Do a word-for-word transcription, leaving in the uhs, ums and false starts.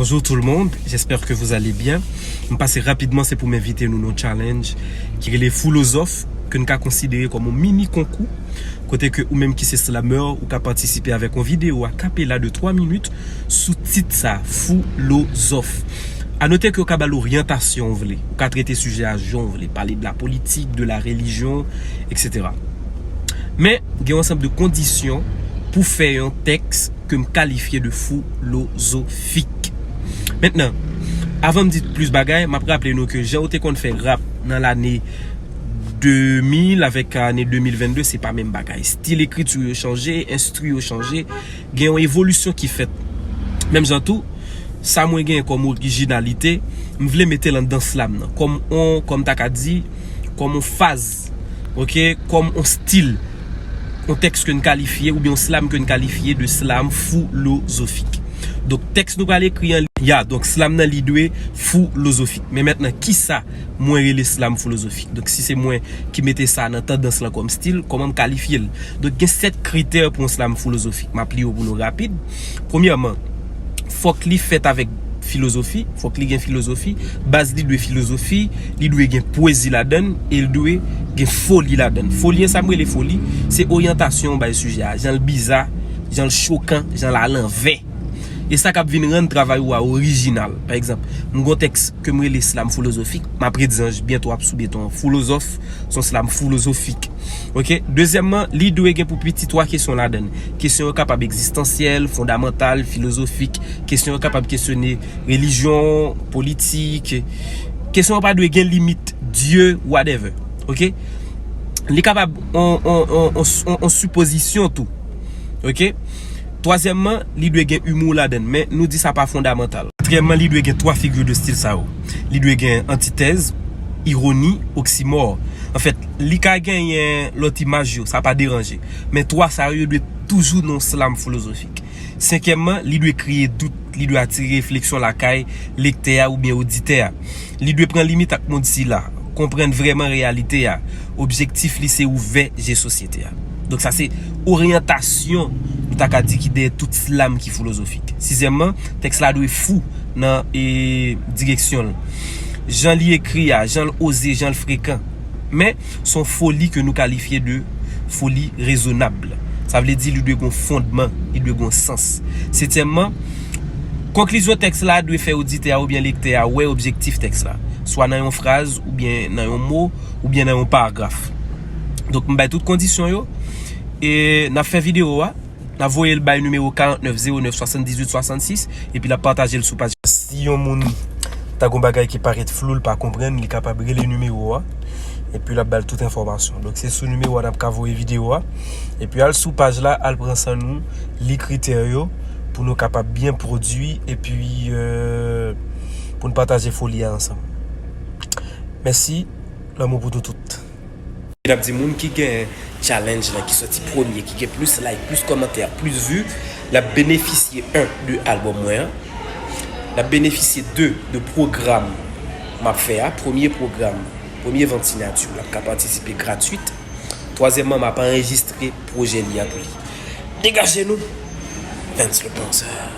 Bonjour tout le monde, j'espère que vous allez bien. M pase rapidman, se pou m envite nou nan challenge ki rele Foulozòf, ke n ka konsidere kòm yon mini konkou, kote ke ou menm ki se slammer, ou ka patisipe avèk yon videyo a kapela de twa minit sou tit sa, Foulozòf. A note ke ou ka ba l oryantasyon w vle, ou ka trete sijè a jan w vle, pale de la politik, de la relijyon, et cetera. Men, gen yon ansanm de kondisyon pou fè yon tèks ke m kalifye de foulozofik. Mentnan, avan m di plis bagay, m ap raple nou ke jan ou te konn fè rap nan lane de mil avèk ane de mil vennde, se pa menm bagay. Stil ekriti yo chanje, enstri yo chanje, gen yon evolisyon ki fèt. Menm jan tou, sa mwen genyen kòm orijinalite, m vle mete l anndan slam nan. Kòm on, kòm ta ka di, kòm on faz, ok, kòm on stil, on tèks ke n kalifye, oubyen on slam ke n kalifye de slam foulozofik. Donk, tèks nou pral ekri an, ya, donk, slam nan li dwe foulozofik. Men mentnan, kisa mwen rele slam foulozofik? Donk, si se mwen ki mete sa nan tandans lan kòm stil, kòman m kalifye l? Donk, gen sèt kritè pou yon slam foulozofik. M ap li yo pou nou rapid. Premyèman, fòk li fèt avèk filozofi, fòk li gen filozofi, baz li dwe filozofi, li dwe gen pwezi ladan l, e l dwe gen foli ladan l. Foli an, sa m rele foli, se oryantasyon w bay sijè a, jan l biza, jan l chokan, jan l alanvè. E sa k ap vin rann travay ou a orijinal. Pa egzanp, m gon tèks ke m rele slam foulozofik, m ap ret zanj, byento ap sou beton an. Foulozòf, se yon slam foulozofik. Ok? Dezyèmman, li dwe gen pou piti twa kesyon ladan l. Kesyon yo kapab egzistansyèl, fondamantal, filozofik. Kesyon yo kapab kesyone relijyon, politik. Kesyon yo pa dwe gen limit, Dye, whatever. Ok? Li kapab on, on, on, on, on, on sipozisyon tou. Ok? Twazyèmman, li dwe gen imou ladan l, men nou di sa pa fondamantal. Katriyèmman, li dwe gen twa figi de stil sa yo. Li dwe gen antitèz, ironi, oksimò. Anfèt, li ka genyen lòt imaj yo, sa pa deranje. Men twa sa yo, yo dwe toujou nan yon slam filozofik. Senkyèmman, li dwe kreye dout, li dwe atire refleksyon lakay lektè a oubyen oditè a. Li dwe pran limit ak mond sila, konprann vrèman reyalite a. Objektif li se ouvè je sosyete a. Donk sa se oryantasyon nou ta ka di ki dèyè tout slam ki filozofik. Sizyèmman, tèks la dwe fou nan, e, direksyon l. Jan li ekri a, jan l oze, jan l frekan. Men, se yon foli ke nou kalifye de foli rezonab. Sa vle di li dwe gon fondman, li dwe gon sans. Setyèmman, konklizyon tèks la dwe fè oditè a oubyen lektè a wè objektif tèks la, swa nan yon fraz, oubyen nan yon mo, oubyen nan yon paragraf. Donk, m bay tout kondisyon yo, e n ap fè videyo a. N ap voye l bay nimewo karant nèf zewo nèf swasanndizwit swasannsis, epi l ap pataje l sou paj. Si yon moun ta gon bagay ki parèt flou, l pa konprann, li kapab rele nimewo a, epi l ap ba l tout enfòmasyon. Donk, se sou nimewo a n ap ka voye videyo a. Epi al sou paj la, al pran san nou, li kritè yo, pou nou kapab byen pwodui, epi, euh, pou n pataje foli a ansanm. Mèsi, lanmou pou nou tout. N ap di moun ki gen challenge lan, ki sòti premye, ki gen plis like, plis kòmantè, plis vi, l ap benefisye, en, de albòm mwen an. L ap benefisye, de, de pwogram m ap fè a, premye pwogram, premye vant siyati, l ap ka patisipe gratwit. Twazyèmman, m ap anrejistre pwojè li a pou li. Degaje nou! Vens le Penseur.